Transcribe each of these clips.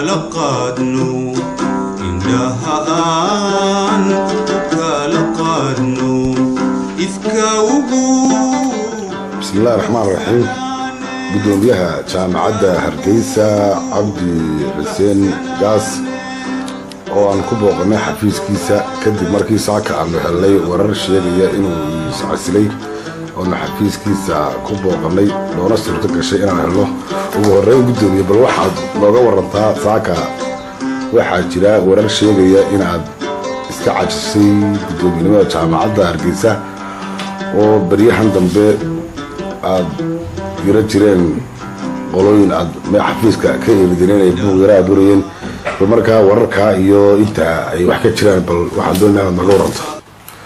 Kala qaadno, indhaha aan ku kala qaadno ifka ugu. Bismi illahi raxmaan raxiim. Gudoomiyaha Jaamacadda Hargeysa, Cabdi Xuseen Gaas, oo aan ku booqanay xafiiskiisa kadib markii saaka aanu helnay warar sheegaya inuu iscasilay, oonu xafiiskiisa ku booqanay, loona suurto gashay inaan helno. Ugu horreyn, gudoomiye, bal waxaad nooga warantaa, saaka waxaa jira warar sheegaya inaad iska cajisay guddoominimada Jaamacadda Hargeysa, oo baryahan dambe aad yaro jireen qolooyin aad xafiiska ka eedaneen ay buuq yara abuurayeen. Bal markaa wararkaa iyo inta ay wax ka jiraan, bal waxaan doonaya inaad nooga waranto.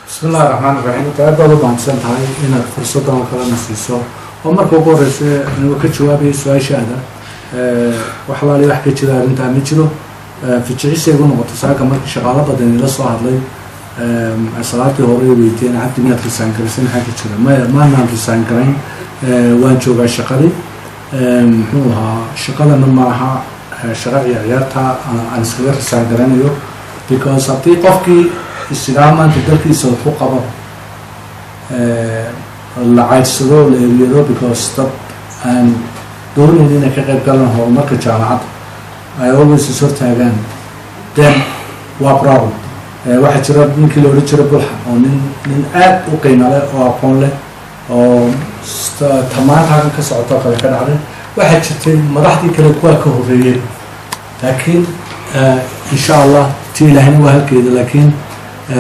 Bismi illahi raxmaan iraxiim. Aad baad u mahadsan tahay inaad fursaddan oo kalena siiso. Oo marka ugu horeysa, anigoo ka jawaabaya su-aashaada, wax alaali wax ka jira arrintaa ma jiro. Fijicisay igu noqotay saaka markii shaqaalo badan ila soo hadlay, salaadii hore ay weydiiyeen: "Cabdi, miyaad resign garaysay? Maxaa ka jira?" Maya, maanaan resign garayn, waan joogaa shaqadii. Muxuu ahaa, shaqadana maaha shaqa ciyaar ciyaarta aan iskaga resign garanayo, because haddii qofkii isigaa maanta dalkiisa waxu qabo la caydsado, la eriyado, because dad aan doonayn inay ka qayb galaan horumarka jaamacadda ay always is hortaagaan, then waa problem. Waxaa jira ninkii la odhan jiray Bulxa, oo nin aad u qiimo leh oo aqoon leh, oo tamaanta halkan ka socotoo kale ka dhacday. Waxaa jirtay madaxdii kale kuwaa ka horreeyey, laakiin insha Allah tii Ilaahayna waa halkeeda. Laakiin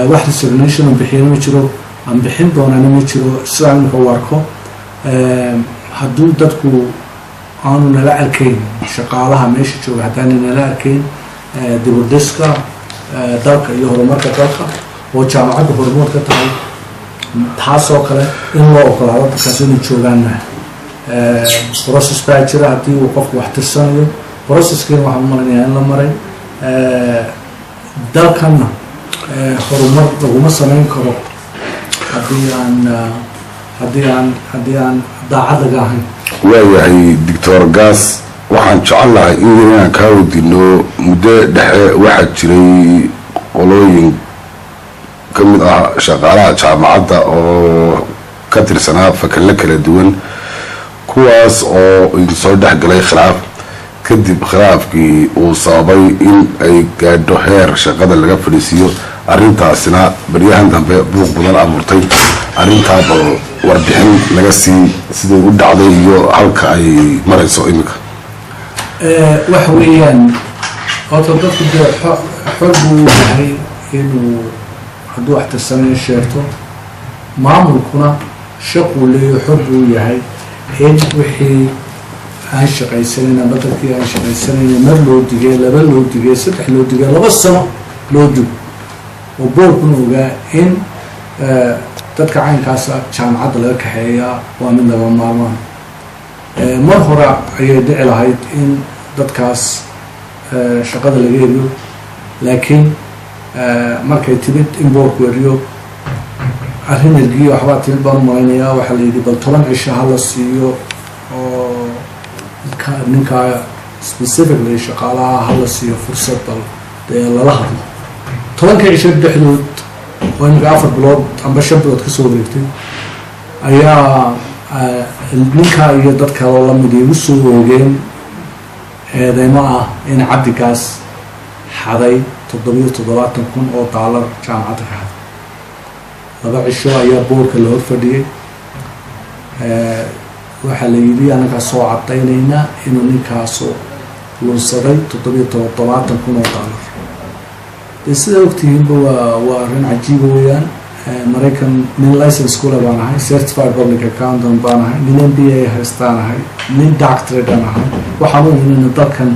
wax resignation aan bixiyana ma jiro, aan bixin doonana ma jiro. Sidaan imika u arko, hadduu dadku aanu nala arkayn, shaqaalaha meesha jooga haddaanu nala arkayn dibudhiska dalka iyo horumarka dalka, oo jaamacadda hormood ka tahay, taasoo kale in loo ogolaado dadkaas inay joogaanna. Process baa jira haddii uu qofku wax tirsanayo. Processkiina waxaan u malinayaa in la maray. Dalkanna horumar laguma samayn karo haddii aan daacad laga ahayn. Waayahay, Doctor Gas, waxaan jecel lahay in yar inaan kaa weydiino. Muddo dhexe waxaa jiray qolooyin ka mid ah shaqaalaha jaamacadda oo ka tirsanaa fakalle kala duwan, kuwaas oo idinsoo dhex galay khilaaf, kadib khilaafkii uu sababay in ay gaadho heer shaqada laga fadhiisiiyo. Arrintaasina baryahan dambe buuq badan abuurtay. Arrintaa bal warbixin naga sii, siday u dhacday iyo halka ay marayso iminka. Waxa weeyaan, horta dadku dee xor buu yahay inuu hadduu wax tirsanayo sheegto. Maamulkuna shaquu leeyo, xor buu yahay in wixii aan shaqaysanayn ama dadkii aan shaqaysanayn mar loo digay, laba loo digay, saddex loo digay, 2 sano loo digo, oo boardkuna ogaa in dadka caynkaasa jaamacadda laga kaxeeyaa, waa mid lagama maarmaan. Mar hore ayay dhici lahayd in dadkaas shaqada laga eriyo, laakiin markay timid in boardku eriyo, arrin ergiya waxbaa timid baan u malaynayaa. Waxaa la yidhi bal 10 cisho ha la siiyo, oo ninkaa specifically shaqaalaha ha la siiyo fursad, bal dee lala hadlo. 10ka cisho dhexdood, oo imika 4 bilood amba 5 bilood kasoo wareegtay, ayaa ninkaa iyo dad kaloo lamid igu soo oogeen eedeymo ah in Cabdigaas xaday 77,000 oo daalar jaamacadda ka xaday. 2 cisho ayaa boardka la hor fadhiyey. Waxaa la yidhi annagaa soo cadaynaynaa inuu ninkaasu lunsaday 77,000 oo daalar. Dee sidaa ogtihiinba, waa arrin cajiiba weeyaan. Maraykan nin license kule baan ahay, certified public accountant baan ahay, nin MBA haystaan ahay, nin doctorate aan ahay. Waxaan u imin dalkan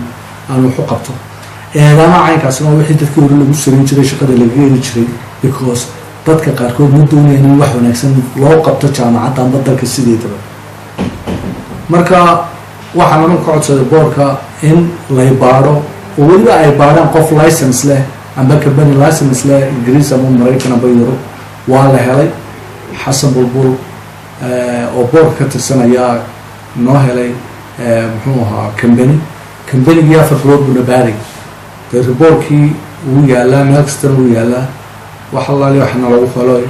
aan waxu qabto. Eedama caynkaasna waa wixii dadkii hore lagu sarin jiray, shaqada lagaga heli jiray, because dadka qaarkood ma doonayaan in wax wanaagsan loo qabto jaamacadda amba dalka sideedaba. Marka waxaan anu ka codsaday boardka in lay baadho, oo weliba ay baadhaan qof license leh amba company license leh, Ingiriis ama Maraykan amba Yurub. Waa la helay. Xasan Bulbul oo boardka ka tirsan ayaa noo helay, muxuu ahaa, company. Companygii 4 bilood buuna baaray. Dee reportkii wuu yaalaa, meel kastana wuu yaalaa. Wax allaali waxna lagu helo,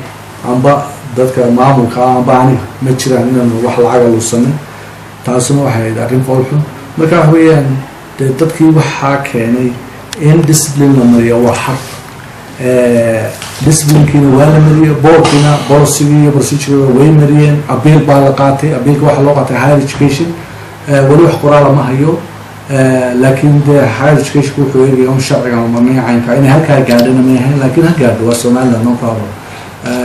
amba dadka maamulka ah amba aniga, ma jiraan inaanu wax lacaga luusanay. Taasuna waxay ahayd arrin foolxun. Marka wax weeyaan, dee dadkii waxaa keenay in discipline la mariyo waa xaq. Disciplinekiina waa la mariyey, boardkiina policygii iyo procedure way mariyeen. Appeal baa la qaatay. Appealka waxaa loo qaatay higher education. Weli wax qoraala ma hayo, laakiin dee higher education wuxuu eegaya un sharciga marnay caynka. Inay halkaa gaadhana may ahayn, laakiin ha gaadho, waa Somaliland, no problem.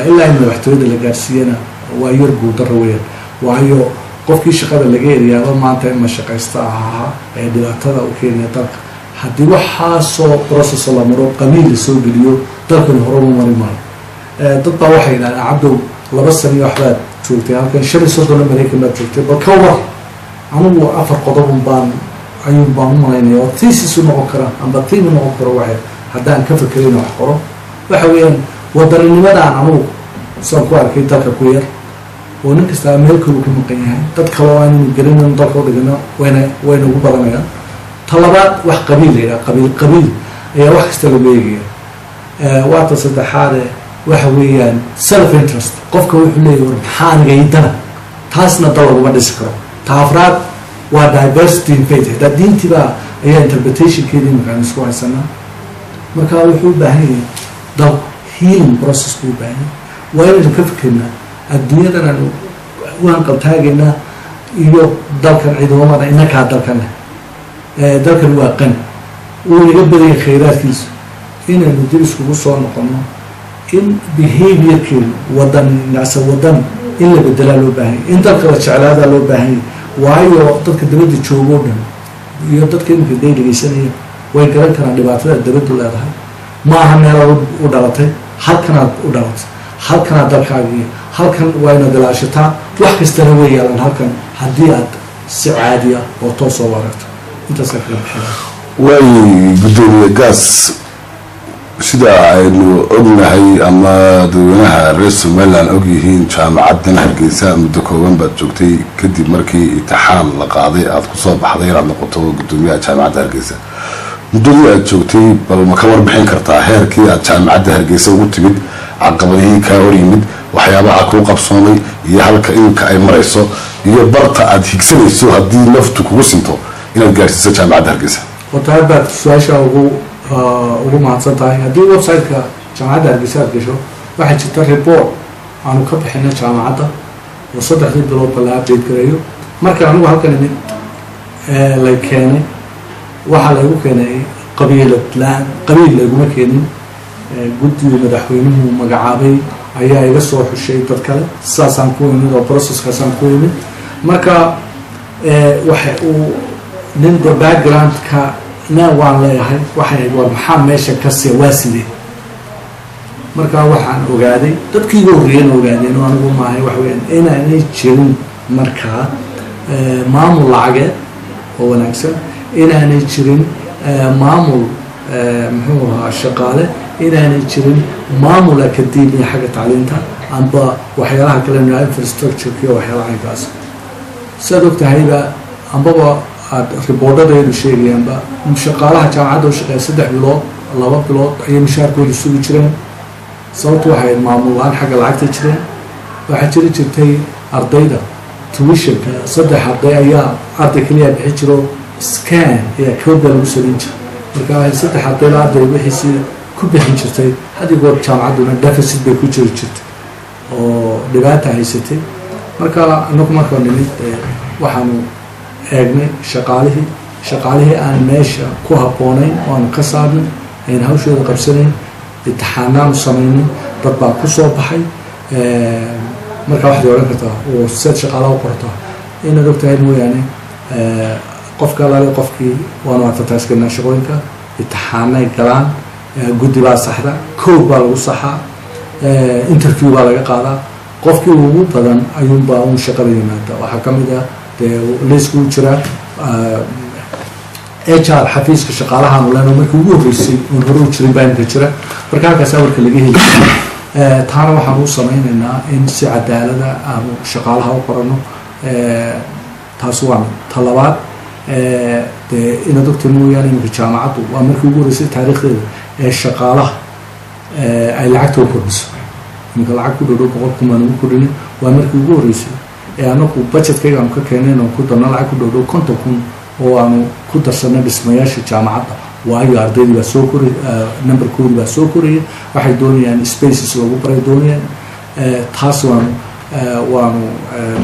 Ilaa in madaxtooyada la gaadhsiiyana waa yar guuldaro weeyaan, waayo qofkii shaqada laga eriyaaba maanta in mashaqaysta ahaa ee dhibaatada u keenaya dalka. Haddii waxaasoo process la maro, qabiil la soo geliyo, dalkani horuma mari maayo. Dad baa waxay yidhahdeen, "Cabdow, 2 sano iyo waxbaad joogtay halkan, 35na Maraykan baad joogtay, bal ka war." Anigu afar qodobun baan ayuun baan u malaynaya oo thesis u noqon kara amba theme u noqon karo. Waxay haddaan ka fekerayna wax qoro, waxa weeyaan waddaninimadaan anugu saan ku arkay dalka ku yar, oo nin kastaa meel kalu ka maqan yahay, dad kale oo aanaynu gelinin dalka u dhigano wayna ugu badanayaan. Ta labaad, wax qabiil la yidhaha, qabiil qabiil ayaa wax kasta lagu eegaya. Waa ta saddexaade, waxa weeyaan self interest. Qofka wuxuu leeyahy, "War, maxaa aniga idana?" Taasna dal laguma dhisi karo. Ta afraad waa diversity in faith. Xitaa diintiibaa ayaa interpretationkeedii markaan isku haysanaa. Marka wuxuu u baahan yahay dalku healing process buu u baahan yahay. Waa inaynu ka fikirnaa adduunyadan aanu u hanqaltaagaynaa iyo dalkan ciidamada inakaa dalkan leh. Dalkan waa qani, wuu naga badanyay khayraadkiisu. Inaynu dib iskugu soo noqono, in behaviorkeenu wadan nacsa wadan in la bedelaa loo baahan yay, in dalka la jeclaadaa loo baahan yay. Waayo dadka dabadda joogo o dhan iyo dadka iminka day dhegeysanaya way garan karaan dhibaatada dabaddu leedahay. Ma aha meelaad u dhalatay, halkanaad u dhalatay, halkanaad dalkaagiiyo halkan waa inaad ilaashataa. Wax kastana way yaalaan halkan haddii aad si caadiya oo toos oo aragto. Intaasaa kaga bixina. Waay, guddoomiye Gaas, sida aynu ognahay ama dadweynaha reer Somaliland og yihiin, jaamacaddan Hargeysa muddo kooban baad joogtay kadib markii imtixaan la qaaday aada kusoo baxday inaad noqoto guddoomiyaha jaamacadda Hargeysa. Muddadii aad joogtay, bal ma ka warbixin kartaa heerkii aad jaamacadda Hargeysa ugu timid, caqabadihii kaa hor yimid, waxyaabaha kuu qabsoomay iyo halka iminka ay marayso iyo barta aada higsanayso haddii naftu kugu sinto inaad gaarsiiso jaamacadda Hargeysa? Horta aad baad su-aasha ugu mahadsan tahay. Haddii website-ka jaamacadda Hargeysa aad gasho, waxaa jirta report aanu ka bixino jaamacadda oo saddexdii biloodba la update gareeyo. Markaan anigu halkan imid lay keenay, waxaa laygu keenay qabiilad la-aan, qabiil layguma keenin. Guddigu madaxweynuhu magacaabay ayaa iga soo xushay dad kale. Saasaan ku imid oo processkaasaan ku imid. Marka waxa uu nin de background-ka na waan leeyahay, waxay ahayd, war, maxaa meesha ka siya, waa sidee? Marka waxaan ogaaday, dadkii iga horreeyana ogaadeen oo anigu maahay, waxa weyaan inaanay jirin markaa maamul lacageed oo wanaagsan, inaanay jirin maamul muxuu ahaa shaqaale, inaanay jirin maamul academia xagga tacliinta amba waxyaalaha kale, infrastructure iyo waxyaalaha caynkaas. Siaad og tahayba ambaba aada reportadaydu sheegayaanba, shaqaalaha jaamacadda u shaqeeya 3 bilood, 2 bilood ayay mushaarkooda sugi jireen. Sababtu waxay maamul la-aan xagga lacagta jireen. Waxaa jiri jirtay ardayda tuitionka saddex arday ayaa arday keliya bixi jiro, scan ayaa code baa lagu samayn jiray. Marka waxay saddex ardayba arday wixiisi ku bixin jirtay. Had iyo goor jaamacadduna deficit bay ku jiri jirtay oo dhibaata haysatay. Marka anagu markaa nimid, waxaanu eegnay shaqaalihii aan meesha ku habboonayn waanu ka saarnay, ayn hawshooda qabsanayn. Imtixaanaanu samaynay, dad baa ku soo baxay. Markaa waxaad odhan kartaa oo seed shaqaalaha u qortaa inaad og tahay mooyaane. Qofka alaale qofkii waanu advertise galinaa shaqooyinka, imtixaanay galaan, guddi baa saxda, code baa lagu saxaa, interview baa laga qaadaa. Qofkii ugu badan ayuunbaa un shaqada yimaada. Waxaa ka mid ah dee liisku jiraa HR, xafiiska shaqaalahaanu leno markii ugu horreysay oon hore u jirin baa imka jira. Marka halkaas warka laga heli. Taana waxaan u sameyneynaa in si cadaalada aanu shaqaalaha u qorano. Taas waa mid. Ta labaad, Dee inaad ogtay mooyaane, iminka jaamacaddu waa markii ugu horreysay taariikhdeeda ee shaqaalaha ay lacagta u kordhiso. Iminka lacag ku dhow 100,000 baan ugu kordhinay. Waa markii ugu horreysay ee anagu budgetkayga aanu ka keenayn oon ku darno lacag ku dhow 50,000 oo aanu ku darsanay dhismayaasha jaamacadda, waayo ardaydii baa soo koray, numberkoodii baa soo koraya, waxay doonayaan spaces lagu baray doonayaan. Taas waanu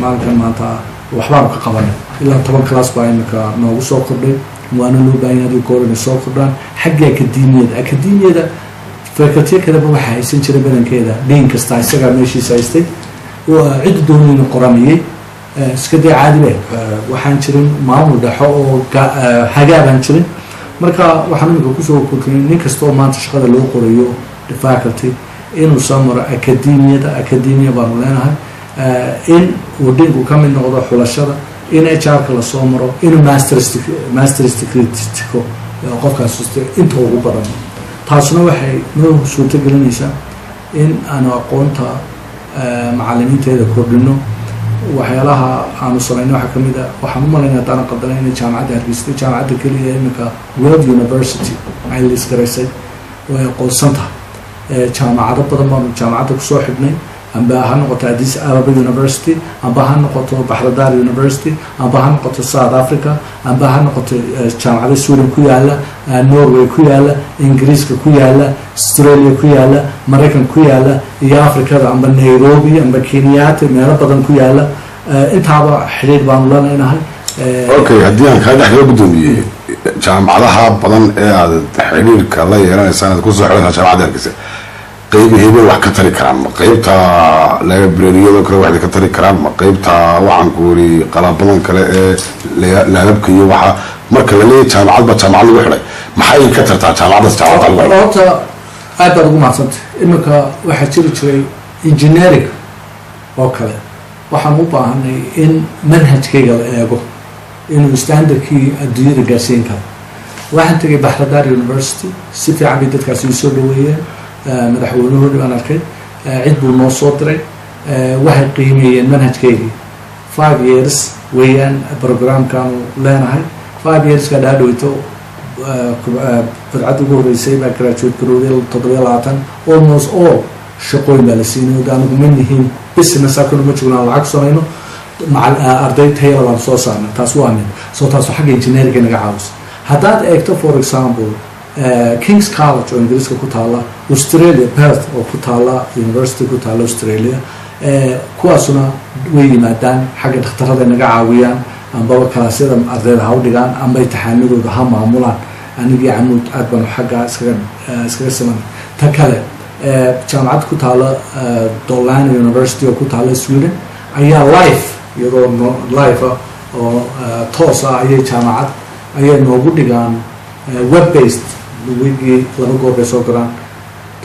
maalinkan maanta waxbaanu ka qabanay. Ilaa 10 class baa iminka noogu soo kordhay, waana loo baahan yahay goor inay soo kordhaan. Xagga akademiyada, faculty kaleba waxaa haysan jiray badankeeda dean kasta isagaa meeshiisa haystay, cidda doonayna qoranayay. Iska dee caadi be, waxaan jirin maamul dhexo oo hagaabaan jirin. Marka waxaan iminka kusoo kordhinay nin kasta oo maanta shaqada loo qorayo faculty inuu soo maro akademiyada. Academia baanu leenahay, in uu deanku ka mid noqdo xulashada, in HR-ka lasoo maro, inuu masters degree tiko qofkaas inta ugu badan. Taasna waxay noo suurto gelinaysaa in aanu aqoonta macalimiinteeda kordhino. Waxyaalaha aanu samayno waxaa kamid a, waxaan u malaynaya haddaanan qaldanay, inay Jaamacadda Hargeysa jaamacadda keliya iminka World University ay liisgaraysay way aqoonsan tahay. Jaamacado badan baanu jaamacadda kusoo xidhnay, amba ha noqoto Addis Ababa University, amba ha noqoto Bahir Dar University, amba ha noqoto South Africa, amba ha noqoto jaamacado Sweden ku yaala, Norway ku yaala, Ingiriiska ku yaala, Australia ku yaala, Maraykan ku yaala iyo Africada, amba Nairobi amba Kenyatta, meelo badan ku yaala. Intaaba xidhiir baanu la leenahay. Okay, haddii aan kaa dhex kala, guddoomiyey, jaamacadaha badan ee aad xidhiirka la yeelanaysaan, aad kusoo xidhantaa Jaamacadda Hargeysa, qeybaheebay wax ka tari karaan? Ma qeybta librariyadoo kale waxay ka tari karaan? Ma qeybta, waxaan ku weri, qalabadan kale ee lababka iyo waxa? Marka la leeyahy jaamacad baa jaamacad lagu xidhay, maxay ka tartaa jaamacaddaas jaamacadda lagu xidhay? Horta aad baad ugu mahadsantay. Iminka waxaa jiri jiray engineering oo kale, waxaan u baahanay in manhajkayga la eego inuu standardkii adduunyada gaarsiin karo. Waxaan tegay Bahir Dar University, si fiican bay dadkaasi isoo dhaweeyeen. Madaxweynahoodii baan arkay, cid buu noo soo diray. Waxay qiimeeyeen manhajkaygii. 5 years weeyaan programkaanu leenahay. 5 yearska dhaadhowto badcadda ugu horreysay baa graduate garowday 27. Almost all shaqooyin baa la siinay. De anigu ma nihiin business, halkan uma joogno aan lacag samayno, arday tayada baan soo saarnay. Taas waa mid. So taas xagga engineeringa naga caawisa. Haddaad eegto, for example, King's College oo Ingiriiska ku taala, Australia, Perth oo ku taala, university ku taala Australia, kuwaasuna way yimaadaan, xagga dhakhtarada naga caawiyaan, ambaba kalaasyada ardayda ha u dhigaan, amba imtixaanadooda ha maamulaan. Anigii Camuud aad baanu xagga iskaga siman. Ta kale, jaamacad ku taala Dalarna University oo ku taala Sweden ayaa live, iyadoo no live ah oo toos ah ayay jaamacad ayay noogu dhigaan web based. Wigii laba goor bay soo galaan.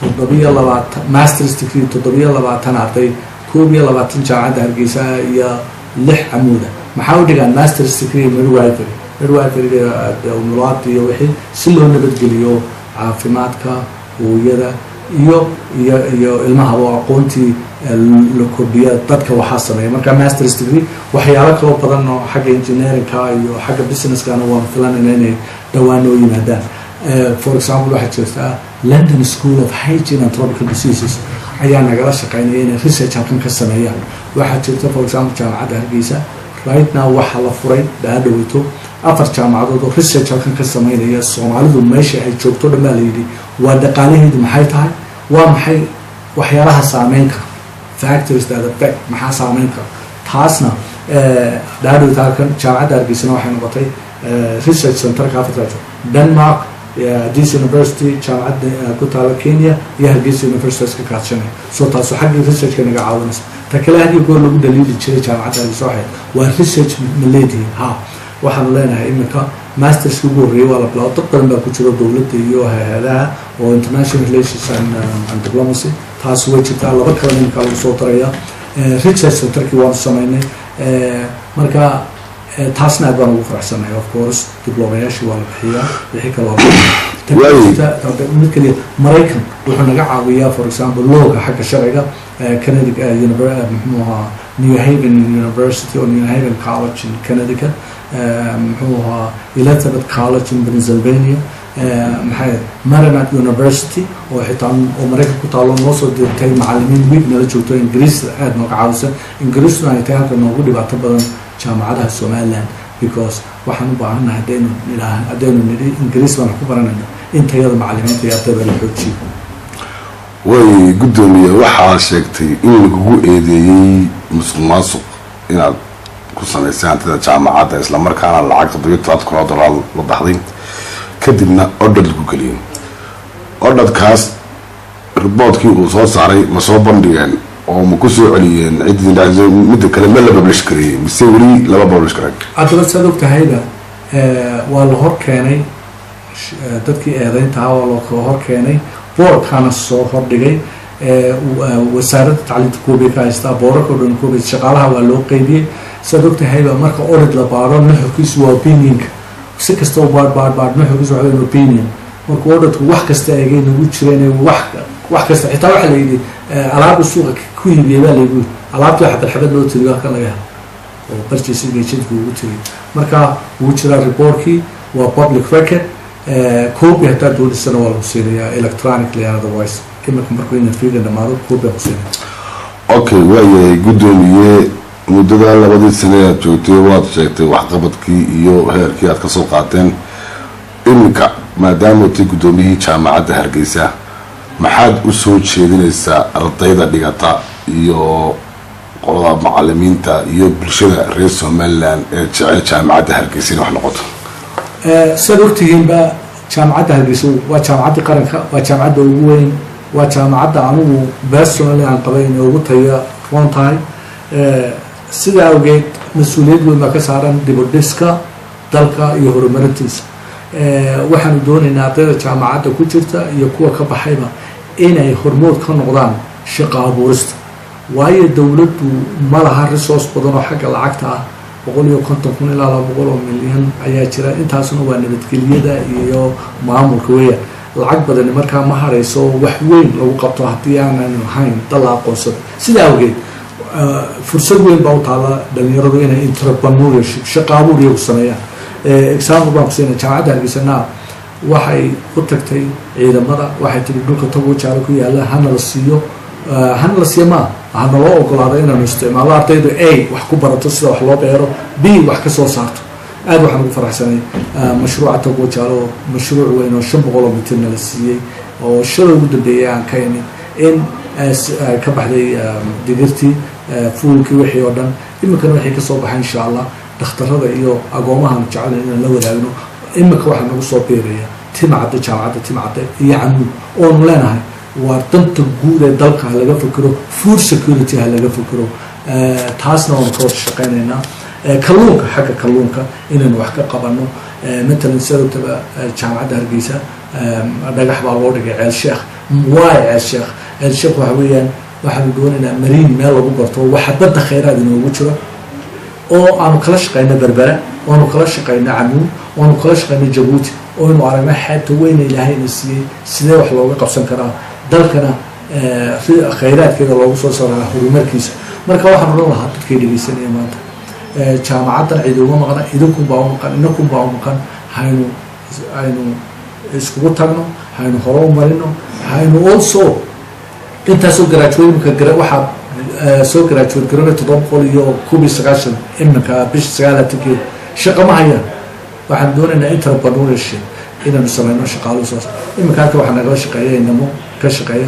27 masters degree, 27 arday, 21 Jaamacadda Hargeysa iyo 6 Camuuda. Maxaa u dhigaan? Masters degree midwifery, midwiferyga umulaad iyo wixii si loo nabadgeliyo caafimaadka hooyada iyo ilmahaba, aqoontii la kordhiya dadka waxaa sameeya. Marka masters degree, waxyaalo kaloo badan oo xagga engineeringka iyo xagga businesskana waan filanayna inay dhowaan noo yimaadaan. For example, waxaa jirta London School of Hygiene and Tropical Diseases ayaa nagala shaqeynaya inay research halkan ka sameeyaan. Waxaa jirta, for example, Jaamacadda Hargeysa right now waxaa la furay dhaadhoweyto afar jaamacadood oo research halkan ka sameynaya. Soomaalidu meesha ay joogto dhan baa la yidhi waa dhaqaalaheedu maxay tahay, waa maxay waxyaalaha saameyn kara, factors that affect, maxaa saameyn kara. Taasna dhaadhowta halkan Jaamacadda Hargeysana waxay noqotay research centerka afarta: Denmark, Addis University, jaamacadda ku taala Kenya iyo Hargeysa University iska kaashanaya. So taasu xaggii researchka naga caawinaysa. Ta kale, had iyo goor lagu dhaliili jiray Jaamacadda Hargeysa waxay waa research ma leedihiin? Ha, waxaanu leenahay iminka masterska ugu horreeyay waa la bilaabo, dad badan baa ku jiro, dowladda iyo hay-adaha, oo international relations and diplomacy. Taas way jirtaa. Laba kalena iminka lagu soo daraya. Research centerkii waanu sameynay. Marka taasna aad baan ugu faraxsanahay. Of course, diblomayaashii waa la bixiyaa, wixii kale waa mid kaliya. Maraykan wuxuu naga caawiyaa, for example, lawga, xagga sharciga. Connecticut, muxuu ahaa, New Haven University or New Haven College in Connecticut. Muxuu ahaa, Elizabeth College in Pennsylvania, maxay, Maryland University oo xitaa oo Maraykan ku taalo, noo soo dirtay macalimiin week nala joogto, Ingiriis aada nooga caawisa. Ingiriisuna ay tahay halka noogu dhibaato badan jaamacadaha Somaliland, because waxaan u baahannahay, haddaynu nidhaa, haddaynu nidhi Ingiriis baan wax ku baranayna, in tayada macalimiinta iyo ardayda la xoojiyo. Way, guddoomiye, waxaa sheegtay in lagugu eedeeyey musuq maasuq inaad ku samaysay hantida jaamacadda, islamarkaana lacag $17,000 la baxday, kadibna audit lagu geliyey. Auditkaas reportkii uu soo saaray ma soo bandhigeen oo ma ku soo celiyeen ciddii? Midda kale, ma la publish gareeyey mise weli lama publish garay? Haddaba, saad og tahayba, waa la hor keenay dadkii eedeyntaha, waa loo hor keenay, boardkana soo hordhigay. Wasaaradda tacliinta copy ka haystaa, boorarka o dhan copy, shaqaalaha waa loo qeybiyey. Saad og tahayba, marka audit la baaro, nuxurkiisu waa opinionka. Si kasta u baadh, baadh, baadh, nuxurkiisu waxa weyn opinion. Markuu auditku wax kasta eegay nagu jireen, wax kasta, xitaa waxaa la yidhi alaabuu suuqa ku iibiyey baa laygu yidhi, alaabtii xabad xabad loo tiriyo, halkan laga helo oo purchasing agentka ugu tiriyo. Marka wuu jiraa reportkii, waa public record. Copy haddaad doonisana waa lagu siinayaa electronically and otherwise. Iminka markuu interviewga dhamaado, copy aan ku siinaya. Okay, waayahay guddoomiye. Muddada labadii sane aad joogtay, waad sheegtay waxqabadkii iyo heerkii aad kasoo qaateen. Iminka, maadaama tay guddoomiyihii Jaamacadda Hargeysa, maxaad u soo jeedinaysaa ardayda dhigata iyo qolada macalimiinta iyo bulshada reer Somaliland ee jecel Jaamacadda Hargeysa in wax noqoto? Sidaad ogtihiinba, Jaamacadda Hargeysa waa jaamacaddii qaranka, waa jaamacadda ugu weyn, waa jaamacadda anigu personally aan qabay inay ugu taya roon tahay. Sidaa awgeed, mas-uuliyad weyn baa ka saaran dibudhiska dalka iyo horumarintiisa. Waxaanu doonaynaa ardayda jaamacadda ku jirta iyo kuwa ka baxayba inay hormood ka noqdaan shaqo abuurista, waayo dowladdu ma laha resource badan oo xagga lacagta ah. 150,000 ilaa 200 milyan ayaa jira, intaasna waa nabadgelyada iyo maamulka weeyaan. Lacag badani markaa ma harayso wax weyn lagu qabto haddii aanan ahayn dal la aqoonsado. Sidaa awgeed, fursad weyn baa u taala dhalinyaradu inay entrepreneurship, shaqo abuur iyagu sameeyaan. Example baan kusiinay: Jaamacadda Hargeysa now waxay u tagtay ciidamada, waxay tihi dhulka Togo Jaalo ku yaala hana la siiyo, hana la siiyo, maa hana loo ogolaado inaanu isticmaalo, ardaydu A wax ku barato sida wax loo beero, B wax ka soo saarto. Aad waxaan ugu faraxsanay mashruuca Togo Jaalo, mashruuc weyn oo 500 oo mitirna la siiyey, oo shalay ugu dambeeyay aan ka imid in ka baxday digirtii, fuulkii, wixii oo dhan. Iminkana waxay kasoo baxay, insha Allah, dhakhtarada iyo agoomahaan jecel inaan la wadaagno. Iminka waxaa nagu soo biiraya Timacadde, Jaamacadda Timacadde iyo Camuud, oonu leenahay waa danta guud ee dalka ha laga fikiro, food security ha laga fikiro. Taasna waanu ka wada shaqeynaynaa. Kalluunka, xagga kalluunka inaynu wax ka qabano. Matalan, sidotaba Jaamacadda Hargeysa dhagax baa loo dhigay Ceel Sheekh. Waay Ceel Sheekh? Ceel Sheekh waxa weeyaan, waxaanu doonaynaa marine meel lagu barto waxa badda khayraad inoogu jiro, oo aanu kala shaqeyno Berbera, oanu kala shaqeyno Camuud, oanu kala shaqeyno Jabuuti, oynu aragna xeebta weyna Ilaahayna siiyey sidee wax looga qabsan karaa, dalkana khayraadkeeda loogu soo saaraa, horumarkiisa. Marka waxaan odhan lahaa dadkay dhegeysanaya maanta, jaamacaddan cid uma maqna, idinkunbaa u maqan, inakunbaa u maqan. Haynu iskugu tagno, haynu hore u marino, haynu also intaasoo graduate imika waxaa soo graduate garanay 791 iminka bisha 29-keeda. Shaqa ma hayaan. Waxaan doonaynaa entrepreneurship inaanu sameyno, shaqaaluhu saas. Iminka halka waxaa nagala shaqeeya inamo ka shaqeeya,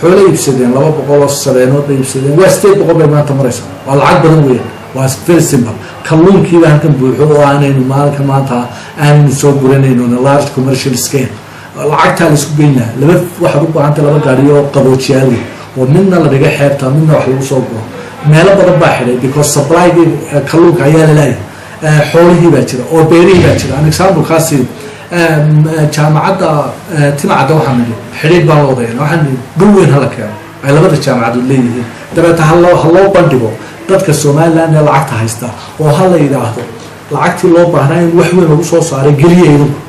xoolo iibsadeen, 200 oo sabeenood bay iibsadeen, waa 800 bay maanta maraysaa. Waa lacag badan weeyaan, waa very simple. Kalluunkiiba halkan buuxo oo aanaynu maalinka maanta aanaynu soo guranayno large commercial scale. Lacagtaa la isku geyn lahaa, laba waxaad u baahantay laba gaari oo qaboojiyaal wey, oo midna la dhigay xeebta, midna wax lagu soo guro. Meelo badan baa xidhay because supply-gii kalluunka ayaa lalaayay. Xoolihii baa jira oo beerihii baa jira. An example-kaasi, Jaamacadda Timacadda waxaan nidhi xidhiidh baan la wadayna, waxaan nidhi dhul weyn hala keeno ay labada jaamacadood leeyihiin, dabeeta haloo bandhigo dadka Somaliland ee lacagta haysta, oo ha la yidhaahdo lacagtii loo baahnaa in wax weyn lagu soo saaray geliya idinku.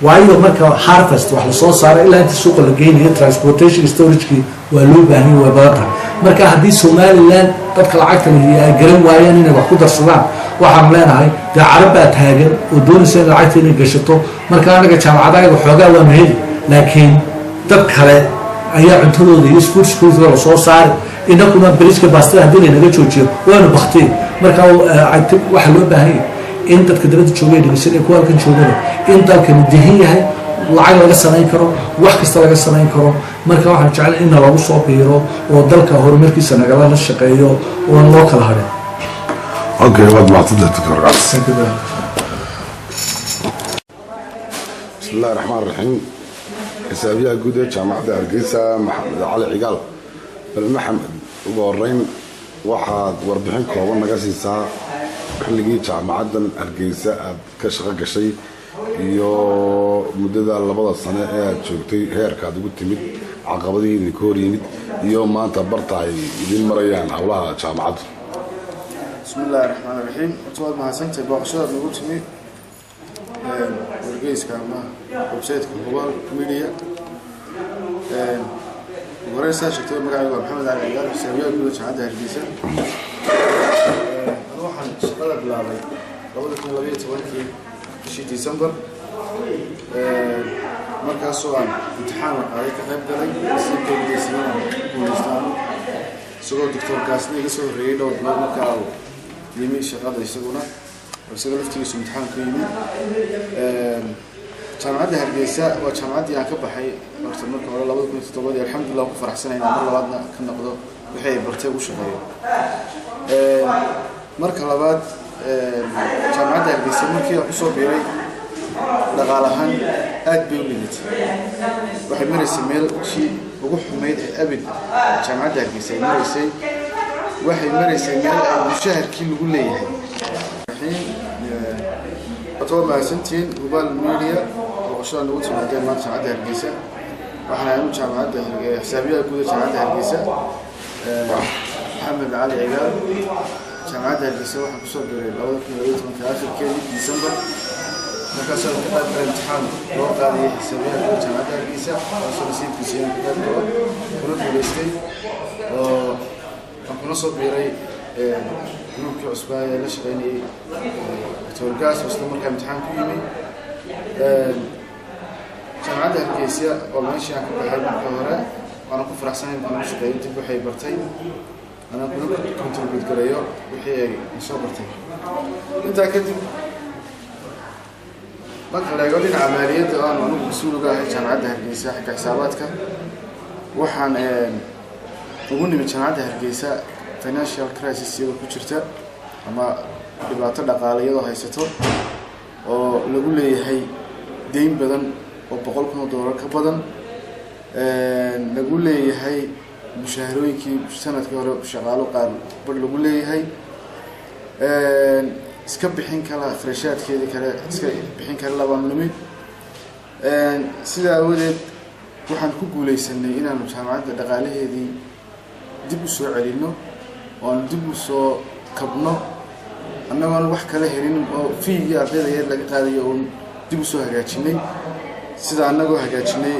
Waayo, marka harvest wax lasoo saaray ilaa inta suuqa la geynayo, transportation, storagekii waa loo baahanya, way badan tahay. Marka haddii Somaliland dadka lacagta lihiya ay garan waayaan inay wax ku darsadaan Waxaanu leenahay dee Carab baa taagan oo doonaysa in lacagta inay gashato. Marka anaga jaamacadahaga xoogaa waanu heli, laakiin dad kale ayaa cuntadooda iyo food security lasoo saari. Inakuna bariiska baastada haddii laynaga joojiyo waanu baktiy. Marka waxaa loo baahan yahay in dadka dabadda joogay dhegeysanaya, kuwa halkan joogana, in dalkani dihin yahay, lacag laga samayn karo, wax kasta laga samayn karo. Marka waxaan jeclay in nalagu soo biiro oo dalka horumarkiisa nagala la shaqeeyo oon loo kala hadhin. Okay, waad mahadsantahay, Doctor Gaas. Thank you very much. Bismi illahi raxmaan raxiim. Xisaabiyaha guud ee Jaamacadda Hargeysa, Maxamed Cali Cigaal. Bal Maxamed, ugu horeyn waxaad warbixin kooban naga siisaa xilligii jaamacaddan Hargeysa aad ka shaqo gashay iyo muddada 2da sane ee aad joogtay, heerka aad ugu timid, caqabadihii idinka hor yimid iyo maanta barta ay idin marayaan howlaha jaamacaddu. Bismi illaahi raxmaan raxiim. Horta waad mahadsantahay booqashadaad nagu timi, wargeyska ama website-ka Hubaal Media. Ugu horreyn, saa sheegtay, magacaygu waa Maxamed Cali Cigaal, xisaabiyaha guud Jaamacadda Hargeysa. Anu waxaan shaqada bilaabay 2012-kii bishii December, markaasoo aan imtixaan la qaaday ka qayb galay, nasiibkayga guuleystaan, isagoo Doctor Gaasna iga soo horreeyey dhowr bilood markaa uu yimi shaqada, isaguna isaga laftigiisu imtixaan ku yimi. Jaamacadda Hargeysa waa jaamacaddii aan ka baxay horta marka hore 2007-dii. Alxamdulillah, waan ku faraxsanay inaan mar labaadna ka noqdo wixii ay bartay ugu shaqeeyo. Marka labaad, Jaamacadda Hargeysa markii aan kusoo biiray, dhaqaale ahaan aad bay u lidatay. Waxay maraysay meelshii ugu xumayd ee abid Jaamacadda Hargeysa ay maraysay. Waxay maraysay meel ay mushaharkii lagu leeyahay. Horta waa mahadsantihiin Hubaal Media booqashada nagu timaadeen maanta Jaamacadda Hargeysa. Waxaan ahay jaamacadda xisaabiyaha guud ee Jaamacadda Hargeysa, Maxamed Cali Cigaal. Jaamacadda Hargeysa waxaan kusoo biiray 2012-ka akhirkeedii December, markaasoo ka qayb galay imtixaan loo qaadayay xisaabiyaha guud Jaamacadda Hargeysa, kaasoo nasiibkiisa inaan ka qayb galo kuna guuleystay oo aan kuna soo biiray gruubkii cusbaa ee la shaqeynayay Doctor Gaas oo isla markaa imtixaan ku yimi. Jaamacadda Hargeysa waa meeshii aan ka baxay marka hore, waana ku faraxsanay markaan u shaqeeyo dib waxay bartay, anaan kuna contribute gareeyo wixii ay soo bartay. Intaa kadib, marka la eego dhinaca maaliyadda oo aanu anigu mas-uul uga ahay Jaamacadda Hargeysa xagga xisaabaadka, waxaan ugu nimid Jaamacadda Hargeysa financial crisis iyadoo ku jirta ama dhibaato dhaqaale iyadoo haysato, oo lagu leeyahay deyn badan oo $100,000 ka badan lagu leeyahay, mushaharooyinkii sanadkii hore shaqaalo qaar bar lagu leeyahay, iska bixin kala kharashaadkeedii kale iska bixin kara labaanu nimid. Sidaa aawadeed waxaan ku guuleysanay inaanu jaamacadda dhaqaalaheedii dib u soo celinno oo aanu dib u soo kabno, annagoon wax kala helin oo fee-gii ardayda yar laga qaadayo oon dib usoo hagaajinay, sida annagoo hagaajinay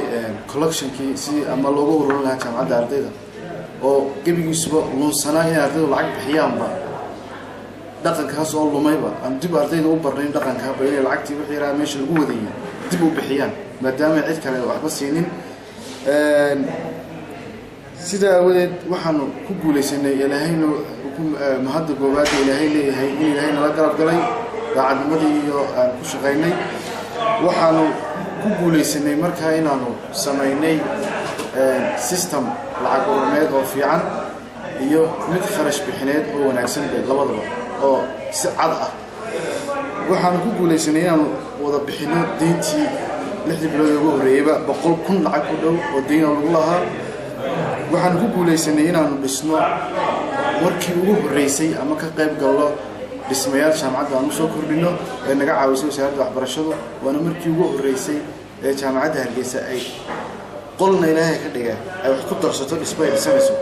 collectionkii si ama looga ururin lahaa jaamacadda ardayda oo gebigiisuba lunsanaa inay ardaydu lacag bixiyaanba. Dhaqankaas oo lumayba aan dib ardayda u barnayn dhaqankaaba inay lacagtii wixii yaraa meesha lagu wadayay dib u bixiyaan, maadaama cid kale waxba siinin. Sidaa aawadeed waxaanu ku guulaysanay, Ilaahayna mahadda goobaadda Ilaahay leeyahay, in Ilaahay nala garab galay daacadnimadii iyo aan ku shaqaynay. Waxaanu ku guulaysanay markaa inaanu samaynay system lacag uruneed oo fiican iyo mid kharash bixineed oo wanaagsan be labadaba oo si cad ah. Waxaanu ku guulaysanay inaanu wada bixino deyntii 6-dii bilood ee ugu horreeyeyba, 100,000 lacag ku dhow oo deyna lagu lahaa. Waxaanu ku guulaysanay inaanu dhisno markii ugu horreysay ama ka qayb galno dhismayaal jaamacadda aan usoo kordhino ee naga caawisay Wasaaradda Waxbarashadu, waana markii ugu horreysay ee Jaamacadda Hargeysa ay qolna Ilaahay ka dhiga ay wax ku darsato dhismo ay dhisanayso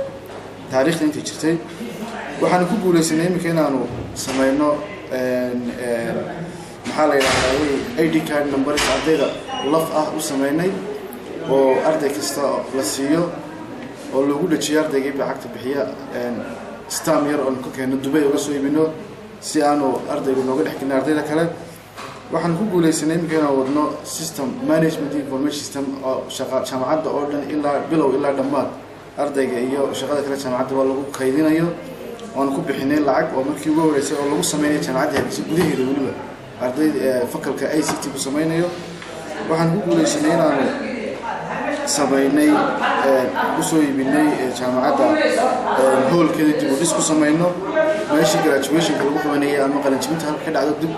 taariikhda intay jirtay. Waxaanu ku guulaysanay iminka inaanu samayno, maxaa la yidhahdaa, ID card numbers ardayda laf ah u sameynay oo arday kasta la siiyo oo lagu dhajiyo ardaygii lacagta bixiya stamp yar oon ka keeno Dubay uga soo iibino. Si aanu ardaygu nooga dhex gelin ardayda kale. Waxaan ku guuleysanay iminka inaan wadno system management information system oo shaqa jaamacadda oo dhan ilaa bilow ilaa dhammaad ardayga iyo shaqada kale jaamacadda waa lagu kaydinayo. Waanu ku bixinay lacag oo markii ugu horeysay oo lagu sameynayo jaamacadda Hargeysa gudaheeda, weliba arday faculty-ga ICT ku sameynayo. Waxaan ku guuleysanay inaanu sameynay, usoo iibinay jaamacadda hoolkeeda, dib u dhis ku sameyno meeshii graduationka lagu qabanayay ama qalinjibinta halka ka dhacdo, dib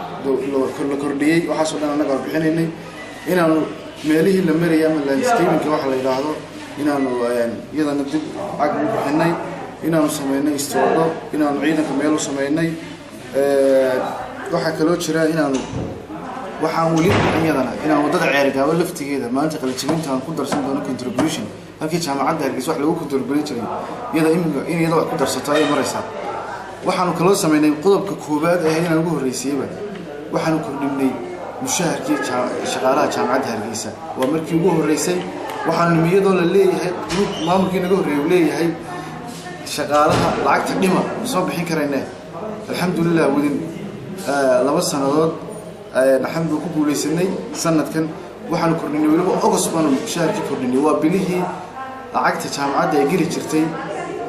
la kordhiyey. Waxaasoo dhan annaga bixinaynay, inaanu meelihii la marayay ama landscapingka waxa la yidhaahdo inaanu iyadana dib cag u bixinay, inaanu sameynay istoodho, inaanu ciidanka meel u sameynay. Waxaa kaloo jira inaanu waxaan weli iyadana inaan waddada Ceerigaabo laftigeeda maalinta qalinjibinta aan ku darsan doono contribution. Halkii jaamacadda Hargeysa wax lagu contribute jiray, iyada iminka in iyada wax ku darsato ayay maraysaa. Waxaanu kaloo sameynay qodobka koowaad ahayd inaan ugu horreysayba, waxaanu kordhinay mushaharkii shaqaalaha jaamacadda Hargeysa. Waa markii ugu horreysay. Waxaanu nimi iyadoo la leeyahay group maamulkii naga horreeyay uu leeyahay shaqaalaha lacagta dhima, soo bixin karayne. Alxamdulilah, within 2 sannadood alxamdu ku guuleysanay. Sanadkan waxaanu kordhinay, weliba August baanu mushaharkii kordhinay. Waa bilihii lacagta jaamacadda ay geli jirtay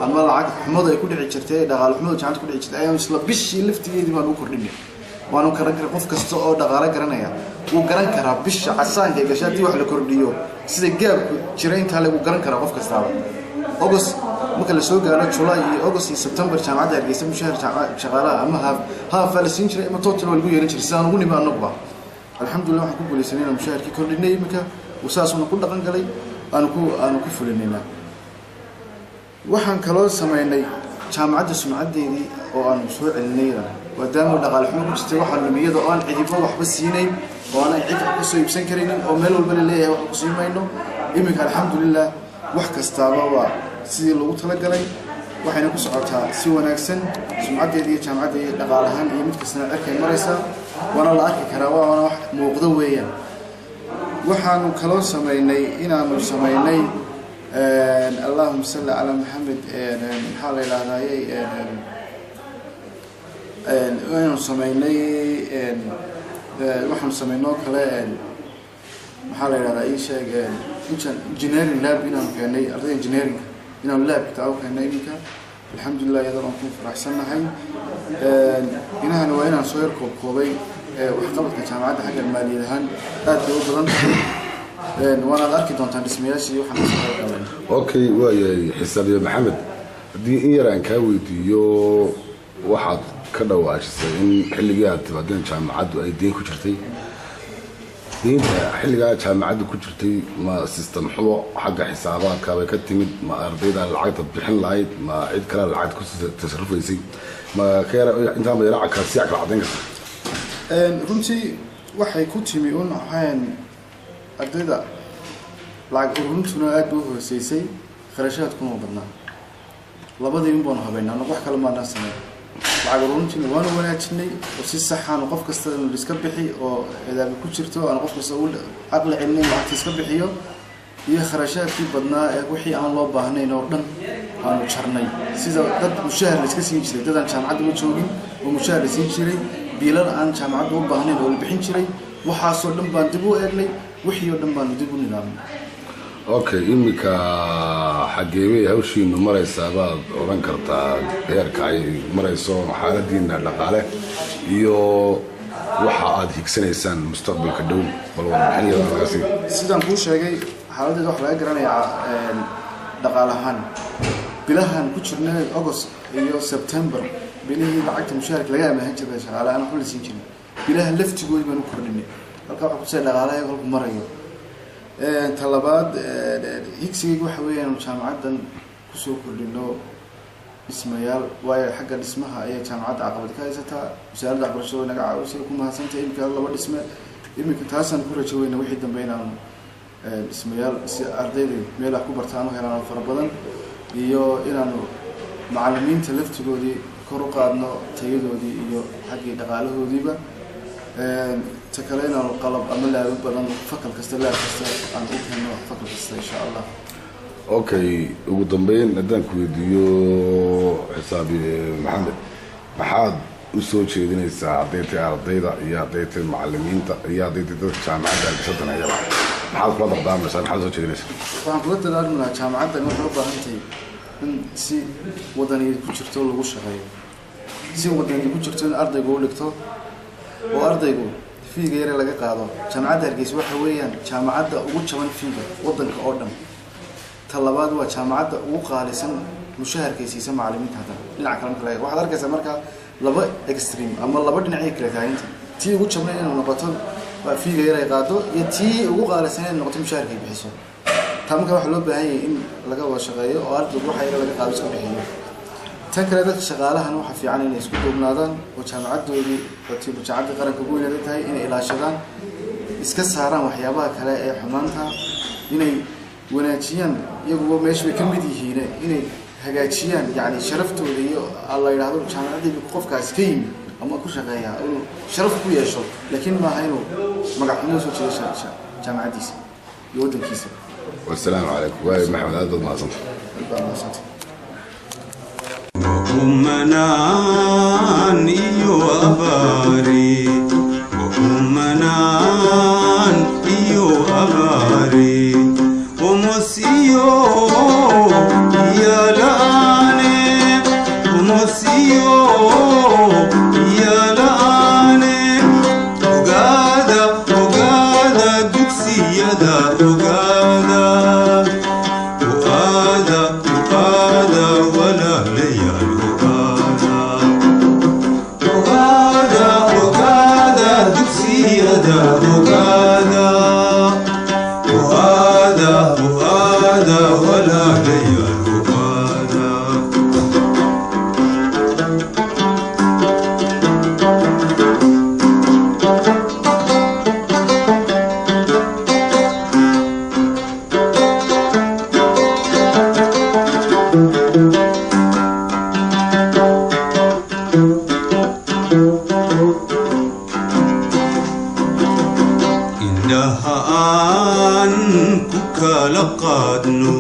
ama lacag xumadu ay ku dhici jirtay, dhaqaale xumadu jaamacadda ku dhici jirtay, ayaanu isla bishii laftigeedii baanu u kordhinay. Waanu garan kara, qof kasta oo dhaqaale garanaya wuu garan karaa bisha casaanka ay gashay haddii wax la kordhiyo sida gaabku jira intaa le, wuu garan karaa qof kastaaba. August marka la soo gaaro, July iyo August iyo September, jaamacadda Hargeysa mushahar shaqaalaha ama half half baa la siin jiray ama total waa lagu yeelan jiray. Sidaan ugu nimi annaguba, alxamdulillah, waxaan ku guuleysanay inaan mushaharkii kordhinay. Iminka saasuna ku dhaqan galay, aanu ku fulinaynaa. Waxaan kaloo sameynay jaamacadda sumcaddeedii oo aanu soo celinay, maadaama dhaqaale xumo ku jirtay. Waxaan nimi iyada oo aan cidibo waxba siinayn oo aanay cid wax kasoo iibsan karaynin oo meel walba la leeyahay wax ku sii mayno. Iminka alxamdulilah, wax kastaaba waa sidii loogu talagalay, waxayna ku socotaa si wanaagsan. Sumcaddeeda iyo jaamacadda iyo dhaqaale ahaan iyo mid kastana cirkay maraysaa, waana la arki karaa, waana wax muuqdo weeyaan. Waxaanu kaloo sameynay inaanu sameynay, allahuma salli calaa Maxamed, maxaa la yidhahdayey, inaanu sameynay, waxaanu sameynoo kale, maxaa la yidhahdaa, ii sheeg, engineering lab inaanu keenay ardayda engineering, inaanu lab xitaa u keenay. Iminka alxamdulilah, iyadoo aan ku faraxsannahay. Inahani waa inaan soo yar koobkoobay waxqabadka jaamacadda. Xagga maaliyad ahaan aad bay u badan tahay, waanaad arki doontaan dhismayaashii waxaan kasoo qayb galnay. Okay, waayahay xisaabiye Maxamed, haddii in yar aan kaa weydiiyo, waxaad ka dhawaajisay in xilligii aad timaadeen jaamacaddu ay deyn ku jirtay. Deynta xilligaa jaamacaddu ku jirtay ma system xumo xagga xisaabaadka bay ka timid, ma ardayda lacagta bixin lahayd, ma cid kale lacagta ku tasarufaysay? Ma ka yara intaan ba yara siyac kala caddayn karta? Runtii waxay ku timi un waxaan ardayda lacag uruntuna aad bay u hooseysay, kharashaadkuna u badnaa. Labadii un baanu habeynaa anagu, wax kale maanaan sameyn. Lacag uruntiina waanu wanaajinay oo si saxaanu qof kasta inu iska bixi oo cidaabi ku jirto aanu qof kasta u caqli celinay lacagta iska bixiyo, iyo kharashaadkii badnaa ee wixii aan loo baahnayn oo dhan aanu jarnay, sida dad mushahar la iska siin jiray, dad aan jaamacadda u joogin oo mushahar la siin jiray, biilal aan jaamacadda u baahnayn oo la bixin jiray. Waxaasoo dhan baan dib u eegnay, wixii oo dhan baanu dib u nidaamnay. Okay, iminka xageebay hawshiinu maraysaa baad odhan kartaa, heerka ay marayso xaaladiina dhaqaale iyo waxa aad higsanaysaan mustaqbalka dhow? Bal warbixin iyada naga sii. Sidaan kuu sheegay, xaaladdeeda waxa laga garanayaa dhaqaale ahaan bilahan ku jirnay August iyo September, bilihii lacagta mushaharka laga amaahan jiray shaqaale aan waxba la siin jirin, bilaha laftigoodi baan u kordhinay. Halka waxa kutusaya dhaqaalaha kolku marayo. Ta labaad, higsigayga waxa weeya inaanu jaamacaddan kusoo kordhino dhismayaal, waayo xagga dhismaha ayay jaamacadda caqabad ka haysataa. Wasaaradda waxbarashada way naga caawisay, ku mahadsantahay. Iminka laba dhisme iminka, taasaan ku rajo weyna wixii dambe inaanu dhismayaal si ardayda meel wax ku bartaan u helaan oo fara badan, iyo inaanu macalimiinta laftigoodii kor u qaadno tayadoodii iyo xaggii dhaqaalahoodiiba. Ta kale, inaanu qalab ama laabo badan faculty kasta, lab kasta aan u keeno faculty kasta, insha Allah. Okay, ugu dambeyn haddaan ku weydiiyo, xisaabiye Maxamed, maxaad U soo jeedinaysaa, hadday tahay ardayda iyo hadday tahay macalimiinta iyo hadday tahay dadka jaamacadda Hargeysa daneeyaba? Maxaad kula dardaarmaysaa? Maxaad soo jeedinaysaa? Waxaan kula dardaarmi lahaa, jaamacaddan waxay u baahan tahay in si wadaniyad ku jirto lagu shaqeeyo, si wadaniyad ku jirto in ardaygu u dhigto oo ardaygu fee-ga yare laga qaado. Jaamacadda Hargeysa waxa weeyaan jaamacadda ugu jaban fee-ga wadanka oo dhan. Ta labaad, waa jaamacadda ugu qaalisan mushaharkay siisa macalimiinta. Haddana dhinaca kale marka laga eego, waxaad arkaysaa markaa laba extreme ama laba dhinacay kala taaganta: tii ugu jabnay inay noqoto waa fee-ga yar ay qaado, iyo tii ugu qaalisan inay noqoto mushaharkay bixiso. Taa marka waxaa loo baahan yahay in laga wada shaqeeyo oo ardaygu waxa yar laga qaado iska bixiyo. Tan kale, dadka shaqaalahan waxaa fiican inay isku duubnaadaan oo jaamacaddoodii oo tii jaamacadda qaranka ugu weyneeda tahay inay ilaashadaan, iska saaraan waxyaabaha kale ee xumaanta, inay wanaajiyaan. Iyaguba meesha bay ka mid yihiin, inay hagaajiyaan, yacni sharaftooda iyo la yidhaahdo jaamacaddii qofkaasi ka yimid ama ku shaqeeyaa inuu sharaf ku yeesho, laakiin maaha inuu magac xumo soo jeedo jaamacaddiisa iyo waddankiisa. Wasalaamu calaykum. Waay Maxamed, aad baad mahadsanta. Aad baa mahadsantay. Wakumanaan iyo abaari, wakumanaan iyo abaari, umosiyo yalaane, umosiyo yalaane. Ogaada, ogaada dugsiyada, ogaada, ogaada, ogaada walaalayaal, ogaada, ogaada, ogaada dugsiyada, ogaada, ogaada, ogaada walaalayaal, ogaada. Indhaha aan ku kala qaadno,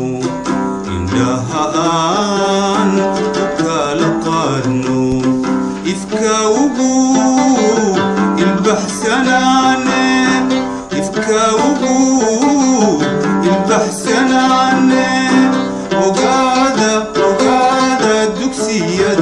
indhaha aan ku kala qaadno, ifka ugu ilbaxsanaane, ifka ugu ilbaxsanaane. Ogaada, ogaada dugsiyada.